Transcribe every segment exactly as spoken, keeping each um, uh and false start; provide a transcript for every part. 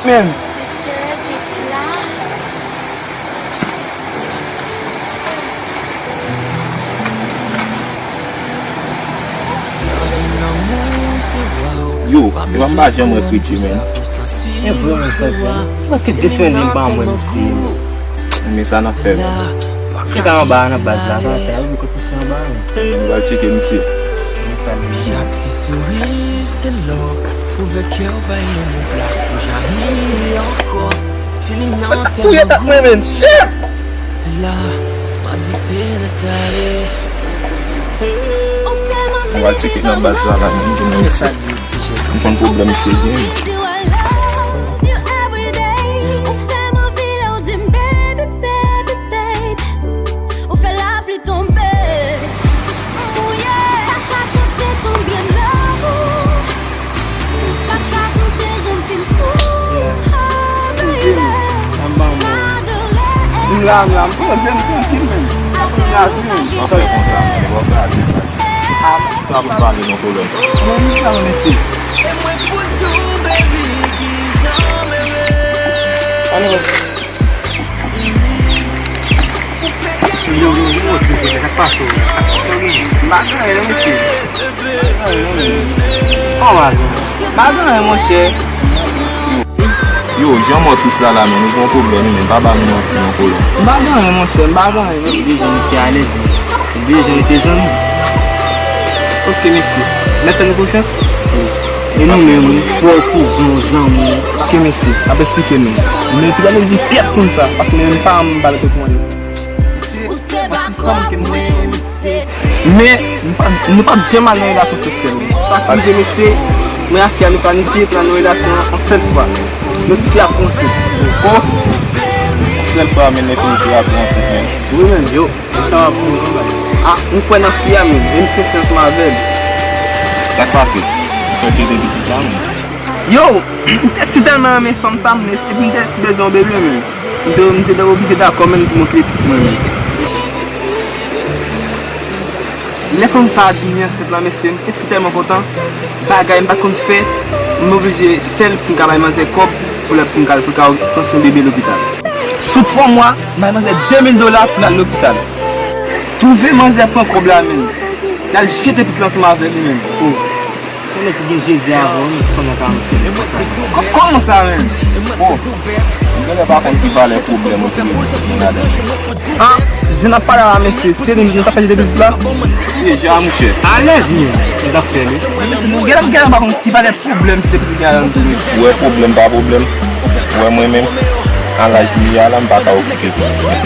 Men. Yo, epa m pa janm wè Fredji, men. E vre, men, sa vre. Prèske de semèn li pa wè misye. Men sa n ap fè, men. Se ka anba a, nan baz la, sa n ap fè, la, wi, kot misye anba a, men. M pral tcheke misye. Men sa li ye. Chak ti souri se lò, ouvè kè w, bay lanmou plas pou jayi ankò. Feeling nan tèlman gwo. La, pa di te nan tale. Mwen pral tcheke nan baz la, la, men, m konn pwoblèm misye gen. Ou fè lapli tonbe, mouye. Pa ka konte konbyen love ou, pa ka konte jan m fin sou ou, oh, baby. M la, m la, m poze m trankil, men. M la, men. Sa fè konsa, men, w ap gade. Sa pou pale non pwoblèm. Mwen, m sa, mwen, mesye. Ann wè. Yo, yo, yo, yo, yo, sa k pase, sa k pase, yo? M pa gen anyen, mesye. M pa gen anyen, non, mesye. Kòman, non? M pa gen anyen, monchè. Yo, jan mò tris la, la, men, nou gen yon pwoblèm, men, pa ba nou manti, non, kolon. M pa gen anyen, monchè, m pa gen anyen, non. Bliye jan nou te alèz, men. Bliye jan nou te zanmi. Ok, mesye. Mèt fè nou konfyans? E nou menm, frè w, kouzen w, zanmi w. Ok, mesye, ap esplike nou. Men, pi tale di pyès moun sa, paske men, m pa, m pa mete kòmande. Men, nou pa, nou p ap janm al nan relasyon seksyèl. Sa k rive, mesye, mwen ak fi a, nou planifye pou n al nan relasyon an, yon sèl fwa. Nou kite ap pran sèks. Yon sèl fwa, men, nou kite ap pran sèks, men. Wi, men, yo. Sa va pou mwen, non, baz. Ah, m kwè nan fi a, men. E m sensè ansanm avè l. Sa k pase? Ou fè tete pitit la, men. Yo, m te si tèlman renmen fanm sa, m te si, m te si bezwen yon bebe, men. M te, m te oblije dakò, men, pou m montre pitit mwen, men. Lè fanm sa a di m li ansent la, mesye, m te si tèlman kontan. Bagay m pa t konn fè, m oblije fè l pou m ka bay manzè kòb pou l, pou m ka, pou l ka pran swen bebe lopital. Sou twa mwa, m bay manzè de mil dola pou l al lopital. Twouve manzè pran kòb la menm. L al jete pitit la ansanm avè li menm. Oh. Se nèg ki gen Jezi avè w, men se kòman ka anonse konsa. Kò-, kòman sa menm? Oh. M genlè pa konn ki valè pwoblèm ou te gen ladan. Ah, jan n ap pale a la, mesye, se li menm ki t ap pale de pitit la? Deja, monchè. Alèz, men, se zafè li. Genlè, genlè pa konn ki valè pwoblèm ki te piti gen adan tou, wi. Ou wè pwoblèm pa pwoblèm. Ou wè mwen menm, a laj m ye a la, m pa ka okipe pitit mwen.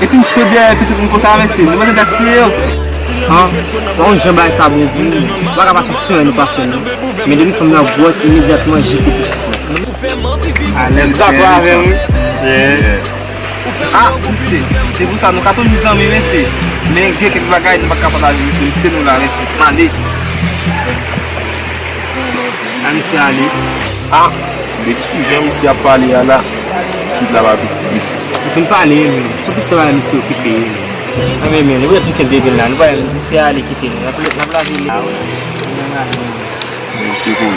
Epi m cho dèyè pitit m konsa, mesye, nou bezwen gaspiye yo. Han, bon jan bagay sa bon pou nou. Nou pa ka pase yon semèn nou pa fè, non. Men depi fanm nan gwòs, imedyatman, jipe pitit mwen. Alèz, m dakò avè w, wi. Yeah. Ah, mesye, se pou sa nou ka toujou zanmi, mesye. Men gen kèk bagay nou pa ka pataje, mesye. Kite nou la, mesye. M ale. A misye ale. Ah, depi sou jan misye ap pale a la, pitit la pa pitit misye. Ou fin pale, men. Se plis travay misye okipe ye. Anben, men, nou ret misye debil la. Nou pa misye ale kite nou. N ap, n ap lave li. Ah, wi. Misye pou